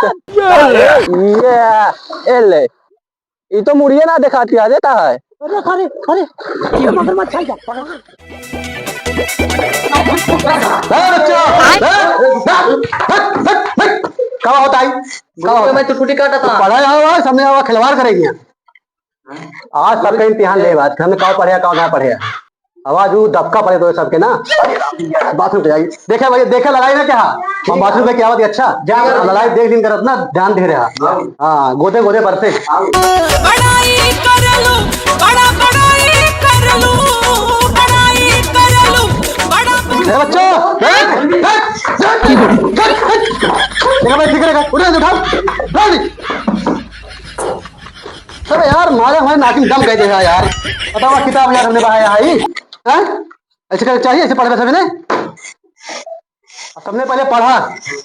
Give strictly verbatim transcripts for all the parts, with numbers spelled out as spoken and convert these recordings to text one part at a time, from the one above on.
ये, ये ले। ई तो मुड़िए ना देखाती है, देता है। अरे, अरे, अरे, ये मगरमच्छ है क्या? पकड़। ए, बच्चा, ए, ए, ए, ए, ए, का होता है? का होता है? मैं तो टूटी काटा था। पढ़ा हुआ, सामने आवा, खिलवाड़ करेंगे। आज सबका इम्तिहान ले बात, हमने का पढ़े, का ना पढ़े। आवाज ऊ दबका पड़े तो सबके ना। बाथरूम पे जाइए। देखे भाई, देखे लगाई ना क्या? हम बाथरूम पे क्या बात है, अच्छा? जा, जा। लड़ाई देख दिन करत ना, ध्यान दे रहा। हाँ। हाँ, गोदे गोदे बरसे। बड़ाई कर लो, बड़ा बड़ाई कर लो, बड़ाई कर लो, बड़ा ए बच्चों, ए, ए, ए, ए, देखा भाई, ठीक है, उठा, उठा, उठा। अबे यार, मारे हमारे नाक में दम कह देगा यार। बताओ, किताब यार हमने पढ़ाया है, हैं? ऐसे कर चाहिए, ऐसे पढ़ के सभी ने। अब सबने पहले पढ़ा,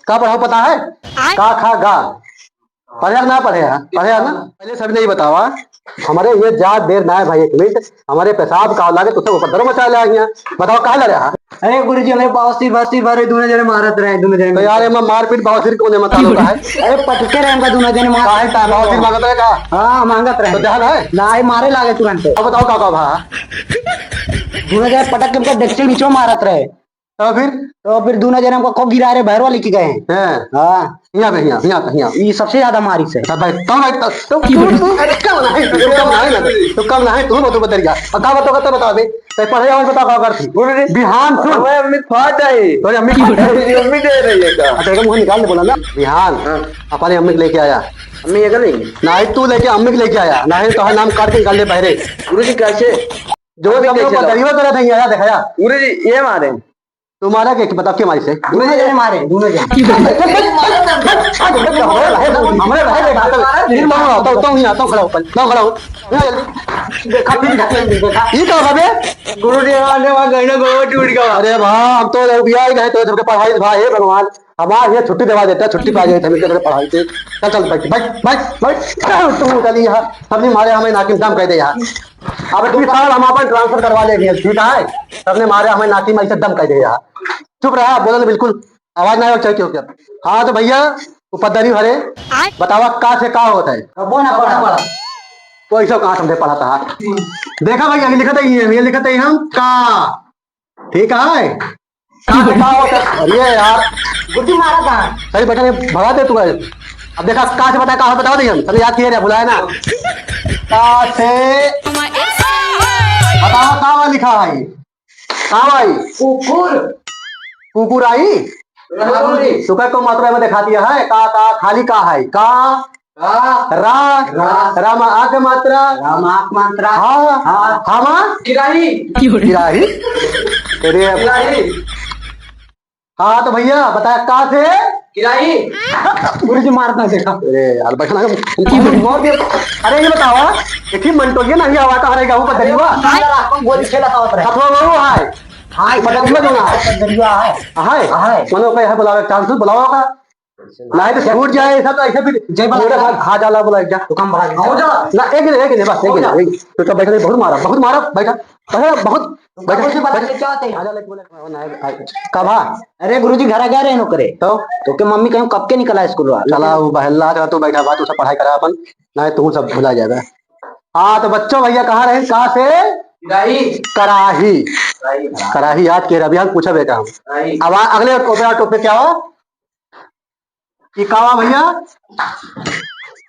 का पढ़ाओ पता है? आय। का खा गा। पढ़े ना पढ़े है? पढ़े है ना? पहले सभी ने ये बतावा, हमारे ये जा देर ना है भाई, एक मिनट, हमारे पेशाब का लागे तो सब उपद्रव मचा ले आइए। बताओ, कहाँ लड़े है? अरे गुरुजी, हमें बवासीर, बवासीर भरे, दोनों जने मारत रहे, दोनों जने तो यार, एमा मारपीट बवासीर कौन है, मतलब का है? अरे पटके रहे हमका दोनों जने मार। काहे ता बवासीर मांगत रहे का? हाँ, मांगत रहे। तो ध्यान है? ना, ये मारे लागे तुरंत। अब बताओ का, का भा? दोनों जने पटक के हमका डेस्क के नीचे मारत रहे। तो फिर? तो फिर दोनों जने हमका खूब गिरा रहे, भैरवा लेके गए हैं। हैं। हाँ। यहाँ पे, यहाँ, यहाँ पे, यहाँ। ये सबसे ज्यादा मारी से। सब भाई, तो भाई, तो, तो, तो, तो, अरे, कम ना है, तो कम ना है ना, तो कम ना है, तू बतू बदल गया। और का बताओ, का बताओ बे? ते पढ़े और बताओ का करती। बोलो रे। बिहान सुन। हमारे अम्मी फाट आई। तोरे अम्मी फाट आई। अम्मी दे रही है का? अच्छा, एक मुंह निकाल ले बोला ना। बिहान। हाँ। अपने अम्मी के लेके आया। अम्मी ये कर लेंगे। नहीं, तू लेके अम्मी के लेके आया। नहीं, तो है नाम काट के निकाल ले बहरे। गुरुजी कैसे? जो अम्मी सब लोग कैसे बदरियो करे थे, यहाँ दिखाया। गुरुजी, ये मारे। तुम्हारा के, बताओ, के मारी से? दोनों जने मारे, दोनों जने। हमरे भाई देखा तो, फिर मैं आता हूँ, तो हूँ, आता हूँ, खड़ा हो, पहले। मैं खड़ा हूँ। देखा, फिर देखा, देखा। ये का होगा बे? गुरुजी, आने वाला गहना गोवा टूट गया। अरे वाह, हम तो लोग भी आ गए, तो सबके पढ़ाई, भाई, हे भगवान, हमारे ये छुट्टी देवा देता, छुट्टी पा गए थे, मिलकर पढ़ाई से। चल, चल, बैठ, बैठ, बैठ, बैठ। तू चली यहाँ, सबने मारे हमें नाकिम दम कर दे यहाँ। अब इतनी साल हम अपन ट्रांसफर करवा लेंगे, ठीक है? सबने मारे हमें नाकी में ऐसे दम कर दे यार। चुप रहा, बोला ना बिल्कुल, आवाज ना आवे, चल क्यों क्या? हाँ तो भैया, उपद्रवी हरे, बतावा का से का होता है? बोला, बोला, बोला। तो ऐसा कहाँ समझे पढ़ा था? देखा भैया, ये लिखत ही है, ये लिखत ही हम का। ठीक है? का से का होता है? अरे यार। गुड्डी मारा था। सही बैठा नहीं, भगा दे तू भाई। अब देखा, का से बता, का से बताओ नहीं हम। तने याद किए रे, भुलाए ना। का से बताओ, का वाला लिखा है? का भाई? कुकुर। कुकुर आई? राहुल। तू कह को मात्रा में दिखा दिया है, का, का, खाली का है? का? रा। रा। रा। रा मा आ के मात्रा। रा मा आ के मात्रा। हा। हा। हा मा? किराही। किराही? अरे। किराही। हाँ, तो भैया, बताया, कहाँ से? किराही। गुरुजी, मारत ना देखा। अरे यार, बैठा ना, हम मार दिया। अरे, ये बताओ, एक ही मंटोलिया नहीं आवा, कहाँ रहेगा वो पदरिया? हम गोली खेला था उधर। कथवा वो है। हाँ, पदरिया जो ना है। पदरिया है। है? है। मनो का यहाँ बुलावे, चांस बुलावा का? नहीं तो छूट जाए, ऐसा तो ऐसे फिर जय बाबा। मेरे साथ हाथ डाला बोला, जा। तो काम बढ़ा दे। हो जा। ना, एक नहीं, एक नहीं, बस, एक नहीं, एक। तो, तो बैठा नहीं, बहुत मारा, बहुत मारा, बैठा। बैठा, बहुत, बैठा, बहुत से बता बैठा। के क्या होते हैं? हाथ डाला के बोला, ना, आ, कब हाँ? अरे गुरुजी, घर आ गया रहे नौकरे। तो? तो के मम्मी कहीं कब के निकला स्कूल वाला? चला, वो बहल्ला, चला, तू बैठा, बात, तू सब पढ़ाई करा अपन, नहीं, तू सब भुला जाएगा। हाँ, तो बच्चों, भैया, कहाँ रहे? कहाँ से? कराही। कराही। कराही। कराही याद के रहे, अभी हम पूछा बेटा हम। कराही। अब आ, अगले टोपे, टोपे क्या हुआ? ई का बा भैया?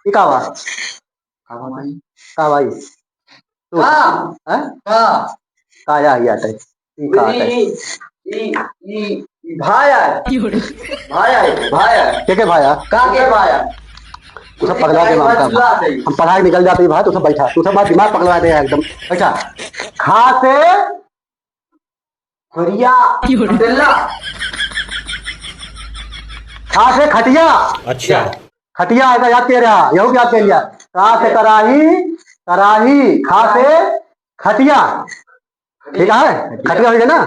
ई का बा? का बा भाई? का भाई? तू का? हैं? का? का या, या टाइप? ई का टाइप? ई, ई, ई, ई भाया है। भाया है, भाया है। के, के भाया? का के भाया? तू सब पगला दे, भाई, मामका। बात सुना सही। हम पढ़ा के निकल जाते हैं भाई, तू सब बैठा। तू सब बात दिमाग पगला दे एकदम। बैठा। खा से खटिया। खटिया। खा से खटिया। अच्छा। खटिया है, याद कर रहा, यहू याद कर लिया। का से कराही, कराही, खा से खटिया। ठीक है? खटिया हो गया ना?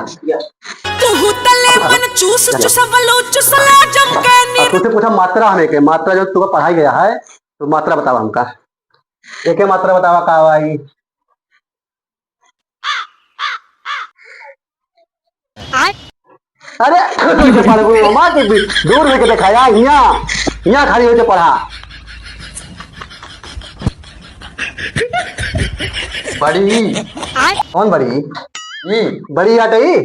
तुहू तले मन चूस चुसवलो चुसला जम के अब निर- तुझसे पूछा मात्रा हमें के, मात्रा जो तुमको पढ़ाई गया है, तो मात्रा बताओ हमका। एक ही मात्रा बतावा का भाई? अरे, पीछे पड़ गई, माँ के भी दूर होके दिखाया, हियाँ। यहाँ खड़ी होके पढ़ा। बड़ी। कौन बड़ी? ई। बड़ी आटे ई।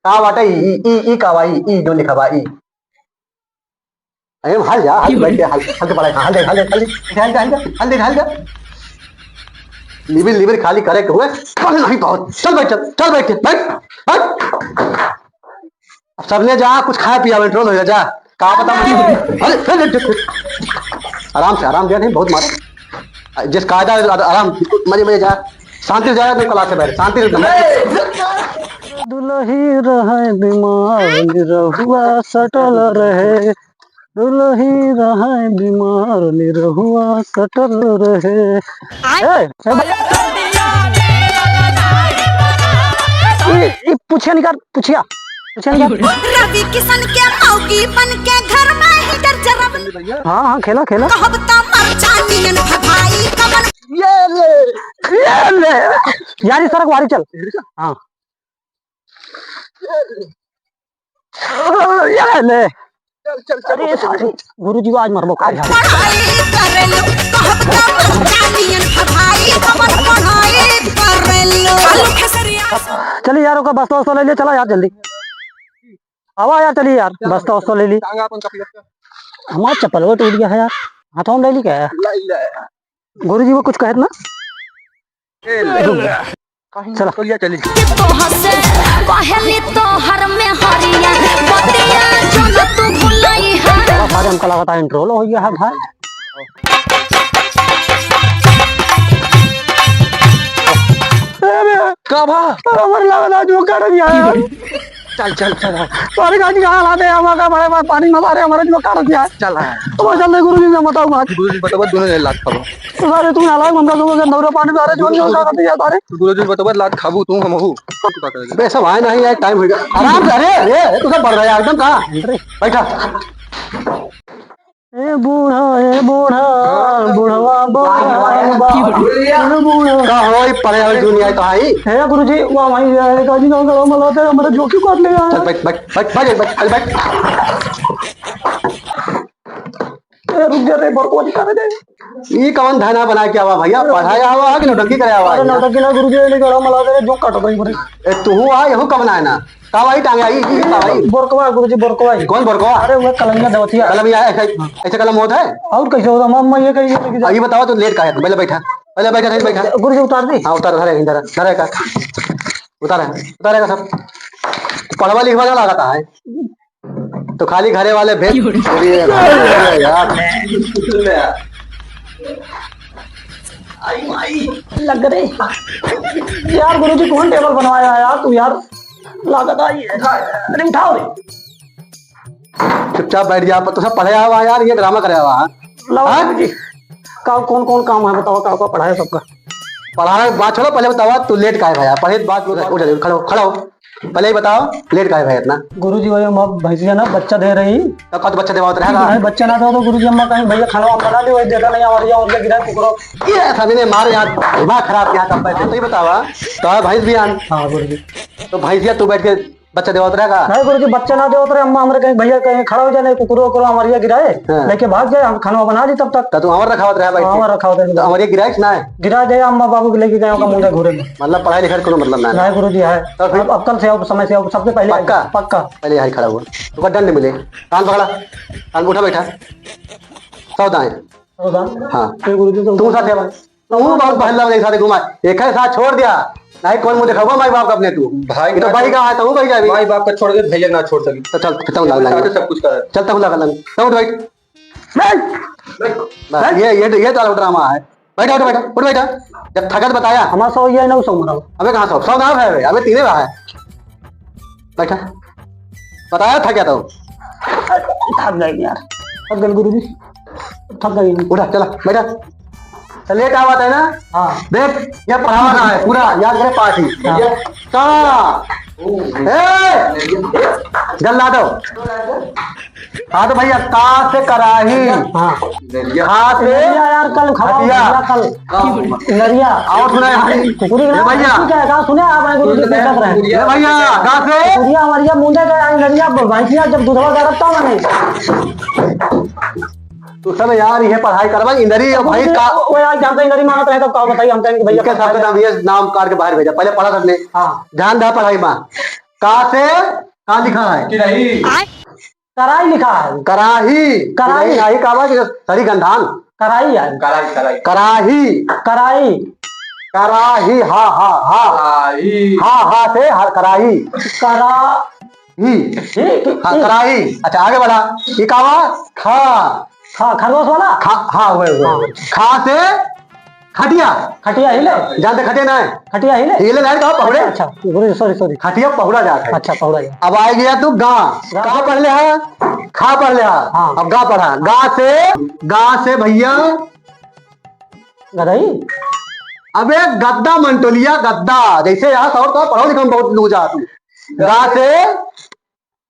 का बाटे ई, ई, ई, ई का बा, ई, ई जो लिखा बा, ई। अरे हल जा, हल बैठ के, हल, हल के पढ़ाई, हल दे, हल दे, हल दे, हल दे, हल दे, हल दे, हल दे। लिबिर, लिबिर खाली करे के हुए, पढ़ नहीं बहुत। चल बैठ, चल, चल बैठ के, बैठ, बैठ। अब सबने जा, कुछ खाए पिया, कंट्रोल हो जा, जा। का पता, अरे, अरे, अरे, अरे। आराम से, आराम दिया नहीं, बहुत मार। जिस कायदा, आराम, मजे, मजे जा। शांति से जाए तो क्लास से बाहर, शांति से। दुलही रहे बीमार, निरहुआ सटल रहे। दुलही रहे बीमार, निरहुआ सटल रहे। ए, ए, भैया। ई, ई पुछिया निकाल, पुछिया, पुछिया निकाल। रवि किशन के मौगी बन के घर में हीटर जरब। हाँ, हाँ, खेला, खेला। कहब त मर जानियन भगाई कमन। ये ले, ये ले। यारी सरक वारी चल। हाँ। ये ले। चल, चल, चल, अरे, चल, चल। सारी, गुरुजी को आज मरबो का। पढ़ाई कर लो, कहब त मर जानियन भगाई कमन पढ़ाई कर लो। चलिए यार, ओका बस्ता उस्ता ले ले, चला यार जल्दी। आवा यार, चलिए यार, बस्ता उस्ता ले ली। टांगा अपन का पियत का। हमार चप्पल वो टूट गया है यार, हाथों में ले ली क्या है? ले, ले। गुरुजी वो कुछ कहत ना। ए, ले। रुक जा। कहीं चला। निकल जा, चली। कि तोह से पहली तोहर में हरिया, बतिया जो न तू भुलाई है। बड़ा सारे हमका लगा था इंट्रोल हो गया है भाई। का भा? अरे, हमर लगा था जो कर दिया है। चल, चल, चल। सारे गाड़ी का हालात है, हमारा का बड़े बड़े पानी में मारे, हमारे जो काट दिया है। चल, हाँ। तो चल, गुरुजी से बताओ बात। गुरुजी बताओ, दोनों जने लात खाबो। तो सारे तू नालायक, हमका लोगों के नौरा पानी में, अरे, जो, जो काट दिया सारे। गुरुजी बताओ, लात खाबू तू, हम हूँ। बे, सब आए नहीं यार, टाइम हो गया। आराम से, अरे, अरे, अरे, तू सब बढ़ रहा है यार, एकदम कहाँ? बैठा। ए बूढ़ा, ए बूढ़ा, बुढ़वा बा, बा, ए बूढ़ा। का हो, ई पढ़े वाली दुनिया तो आई। हे गुरुजी, वहाँ वहीं जाए, काजी गाँव गला मला थे, हमारे जोकी काट ले यार। चल, बैठ, बैठ, बैठ, बैठ, बैठ, बैठ। ए, रुक जा रे, बरको जी, करे दे। ई कौन धना बना के आवा भैया? पढ़ाया आवा है कि नौटंकी करे आवा है? अरे, नौटंकी ना गुरुजी, ये गला मला थे, जोक काट दो, बड़े। ए, तू आ, यहू कब ना है ना? का भाई टांगे आई, ई, ई का भाई? बोरकवा, गुरुजी, बोरकवा। कौन बोरकवा? अरे, वो कलमिया दवतिया। कलमिया है, ऐसे, ऐसे कलम होता है? और कैसे होता? मम्मा ये कही, ये कही। आ, ये बताओ, तू लेट काहे? पहले बैठा, पहले बैठा, पहले बैठा। गुरुजी, उतार दी। हाँ, उतार, उतार, इधर, उतार का, उतार है, उतार है का सब? पढ़वा लिखवा ना लगाता है, तो खाली घरे वाले भेज। अरे यार। आई, आई, लग रे। यार, गुरुजी, कौन टेबल बनवाया है यार तू यार? लागत आई है। अरे उठाओ रे। चुपचाप बैठ जा, पर तो सब पढ़े आवा यार, ये ड्रामा करे आवा, हाँ? लाओ हाँ? जी। का कौन कौन काम है बताओ, का का पढ़ाए सबका? पढ़ाए बात छोड़ो, पहले बताओ तू लेट काहे भया? पढ़े बात, उठ जा, खड़ा हो, खड़ा हो। पहले ही बताओ लेट काहे भया इतना? गुरुजी वही हम भैंसिया ना बच्चा दे रही। तो कब बच्चा देवा उतरा है? नहीं, बच्चा ना दो तो गुरुजी अम्मा कहीं भैया खाना वाना बना ली, वही देखा नहीं हमारे यहाँ और क्या गिरा कुकरो। ये ऐसा भी नहीं मारे यार, दिमाग खराब यहाँ का बैठे। तो ये बतावा, तो भैंस भी आन। हाँ गुरुजी। तो भैंसिया तू बैठ के बच्चा देवावत रहा का? नहीं गुरुजी, बच्चा ना देवावत रहे, अम्मा हमरे कहीं भैया कहीं खड़ा हो जाए, नहीं कुकुरो उकुरो अमरिया गिराए, हाँ। लेके भाग जाए, हम खाना बना दी तब तक। तो तू अमर रखावत रहा बैठ के? हाँ, अमर रखावत रहे। तो अमरिया गिराइस ना है? गिरा गया, अम्मा बाबू के लेके गए, उनका मुंडे घूरे में। मतलब पढ़ाई लिखाई कोनो मतलब ना है? नहीं गुरुजी है। तो फिर? अब, अब कल से आओ, समय से आओ, सबसे पहले पक्का? पक्का। पहले यहाँ खड़ा हुआ। तो डंड मिले, कान पकड़ा, कान उठा बैठा, सावधान। हाँ। फिर गुरुजी तो तू साथ है भाई। तू बहुत बहन लग साथे घुमा। एक है साथ छोड़ दिया। नहीं कौन मुंह दिखाऊंगा माई बाप का अपने तू। भाई ये तो ना भाई तो का है, तू भाई जाबी। माई बाप का छोड़ के भैया ना छोड़ सकी। तो चल, चल, चल, साथे सब कुछ कर। चल, तू लगा लंग। तो उठ बैठ। नहीं। बस, ये, ये, ये तो अलग ड्रामा है। बैठा, उठ बैठा, उठ बैठा। जब थकत बताया। हमारा सौ ये ना सौ मनाओ। अबे कहाँ सौ? सौ ना है बे, अबे तीने रहा है। बैठा। बताया था क्या तो? थक गए यार, थक गए गुरुजी, थक गए। उठा, चला, बैठा। तो लेट आवा था ना? हाँ। देख, ये पढ़ावा का है, पूरा याद करे पाठ ही। हाँ। का? ए! जल्ला दो। हाँ तो भैया, का से कराही? हाँ। खा से नरिया यार, कल खाओ, हटिया। नरिया कल। नरिया। और सुना यार। कुकुरी ना, ये भैया। ठीक है, का सुने आप, आए गुरु जी, पूछत रहे। ये भैया, का से? कुकुरिया हमारिया मुंडे का, आई नरिया, भैंसिया जब दूधवा गरब तो ना नहीं। तू सब यार ये पढ़ाई करवा, इंदरी और भाई का वो यार जानते इंदरी मांगत रहे तो का बताइए, हम कहेंगे भैया इनके सबके नाम, ये नाम काट के बाहर भेजा, पहले पढ़ा सकले। हाँ। ध्यान दा पढ़ाई मा। का से का लिखा है? कि नहीं। कराई लिखा है। कराही। कराही। कराही का बा कि सरी गंधान। कराई है। कराई, कराई। कराही। कराई। कराही, हा, हा, हा। कराही। हा, हा से हा, कराही। करा ही। ही, हाँ, ई। कराही। अच्छा, आगे बढ़ा। ई का बा? खा। खा, खरगोश वाला? खा, हाँ, वही, वही। हाँ। खा से खटिया। खटिया हिले? जानते खटिया ना है? खटिया हिले? हिले ना है, कहा पहुड़े? अच्छा, अच्छा, गुरु जी, sorry, sorry। खटिया पहुड़ा जात है। अच्छा, पहुड़ा जात। अब आ गया तू गा। गा। का पढ़ ले हा? खा पढ़ ले हा। हाँ। अब गा पढ़ा। गा से, गा से भैया। गदई? अबे गद्दा मंटोलिया, गद्दा। जैसे यहाँ और तो पढ़ो लिखो में बहुत लूजा तू। गा से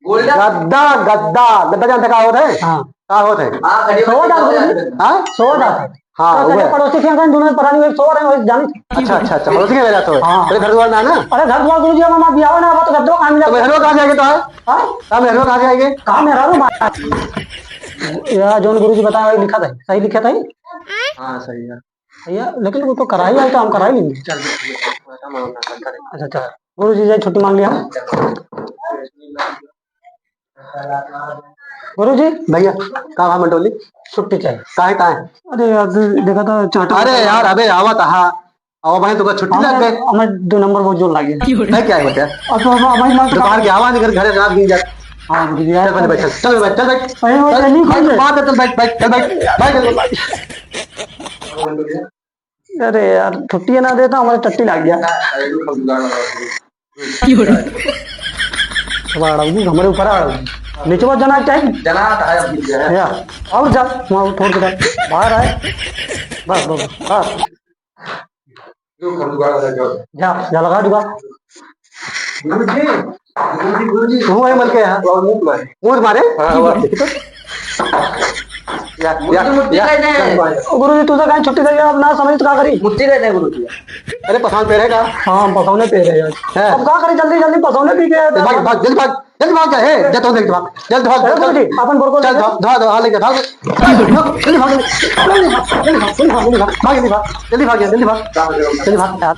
गोल्डन। गद्दा, गद्दा, गद्दा जानते का होत है? हाँ। का होत है? हाँ, खड़ी सोवत होती है, गुरुजी। हाँ? सोवत है। हाँ, तो वो चले है। पड़ोसी के यहाँ दोनों परानी वही सो रहे हैं, वही जानी। अच्छा, अच्छा, अच्छा, पड़ोसी के यहाँ रहते हो? हाँ। अरे, घर द्वार ना, ना? अरे, घर द्वार गुरुजी, हम, हम बियाह ना, अब तो गद्दो कहाँ मिला? तो मेहरवा कहाँ जाएंगे तो, हाँ? हाँ? कहाँ मेहरवा कहाँ जाएंगे? कहाँ मेहरवा मार? यार, जौन गुरुजी बताया, वही लिखा था, सही लिखा था ही? हाँ, सही है। भैया, लेकिन वो तो कराई आई तो हम कराई लेंगे। चल, चल, चल, चल, चल, चल, चल। अच्छा, अच्छा। गुरु जी जाए छुट्टी मांग लिया। गुरु जी। भैया, का बा मंटोली? छुट्टी चाहिए। काहे, काहे? अरे यार, दे-, देखा था चाटा अरे यार, अबे आवत हा। अब भाई तुका छुट्टी लग गई। हमें दो नंबर बहुत जोर लगे। नहीं, क्या है बेटा? अब तो, अब हमारी माँ दोपहर के आवा नहीं, घर, घर रात गिन जात। हाँ, गुरु जी, चल, पहले बैठ, चल, चल, बैठ, चल, बैठ। अरे, वो चल, चल, नहीं बैठ, खोल दे। बात है, चल, बैठ, बैठ, चल, बैठ, बैठ, चल, बैठ। अरे यार, छुट्टी ना देता, हमारे टट्टी लाग गया। हमारा उंगली हमारे ऊपर आ रहा है। नीचे बात जना चाहिए। जना आता है, अब गिर गया है। या, और जा, वहाँ उठो के जा। बाहर आए। बस, बस, बस। जो हम जुगाड़ लगा जाओ। जा, जा लगा जुगाड़। गुरुजी, गुरुजी, गुरुजी। तू है मन के यहाँ। और मुंह मारे। मुंह मारे? हाँ, वाह। या, गुरुजी, या, मुट्ठी या, दे दे। या, या। ओ गुरुजी, तू तो कहीं छुट्टी दे, अब ना समझ तो का करी? मुट्ठी दे दे, गुरुजी। अरे, पसौने पे रहेगा। हाँ, हम पसौने पे रहे आज। हैं? अब का करी, जल्दी, जल्दी पसौने पी के चल, भाग, भाग, जल्दी भाग, जल्दी भाग जा, हे, जा, तो जल्दी भाग, जल्दी भाग, अरे, चल, गुरुजी, अपन बोर को चल, ले धो, धो, धो, हाँ, लेके भाग। जल्दी भाग, जल्दी भाग, जल्दी भाग, जल्दी भाग, जल्दी भाग, जल्दी भाग, जल्दी भाग, जल्दी भाग, जल्दी भाग, यार।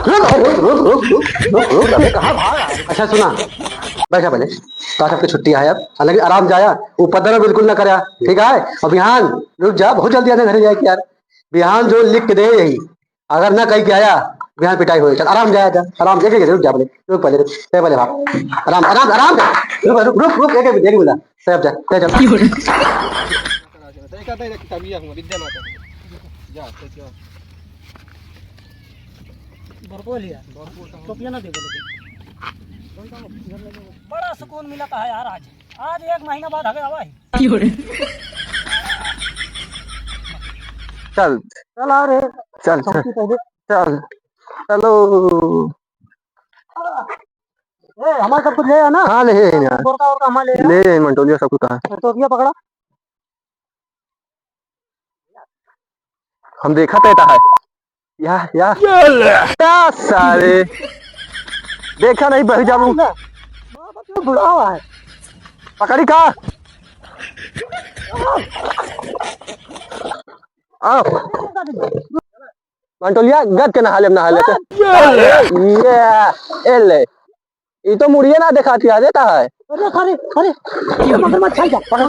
रुक, रुक, अबे कहाँ भाग रहा है? अच्छा सुना, बैठा पहले, तो आज आपकी छुट्टी है अब, हालांकि आराम जाया, उपद्रव बिल्कुल ना करा, ठीक है? और बिहान रुक जा, बहुत जल्दी आने घर जाए कि यार, बिहान जो लिख के दे यही, अगर ना कहीं के आया, बिहान पिटाई होई। चल, आराम जाया जा, आराम, एक, एक, रुक जा पहले, रुक पहले, रुक, पहले, पहले भाग। आराम, आराम, आराम कर। रुक, रुक, रुक, रुक, एक, एक, एक मिला। चल, जा, चल, चल। एक आता है, किताबिया हुआ, विद्या माता। जा, चल, जा। बरको लिया। टोपिया ना दे बोले। बड़ा सुकून मिला था यार आज। आज एक महीना बाद हवे आवा है। चल। चल आ रे। चल, चल। सबकी पहले। चल। चलो। ए, हमारे सब कुछ ले आया ना? हाँ, ले आया। गोरका वोरका हमारे ले आया। ले आया, मंटोलिया सब कुछ कहा। तो ये पकड़ा। हम देखा तय है। या, या। क्या सारे? देखा नहीं, बह जाऊँ। बुढ़ा हुआ है। पकड़ी का? आओ। मंटोलिया, गद के नहा ले, नहा ले। ये, ए ले। ई तो मुड़िए ना देखाती है, देता है। अरे, अरे, अरे, ये मगरमच्छ है क्या? पकड़।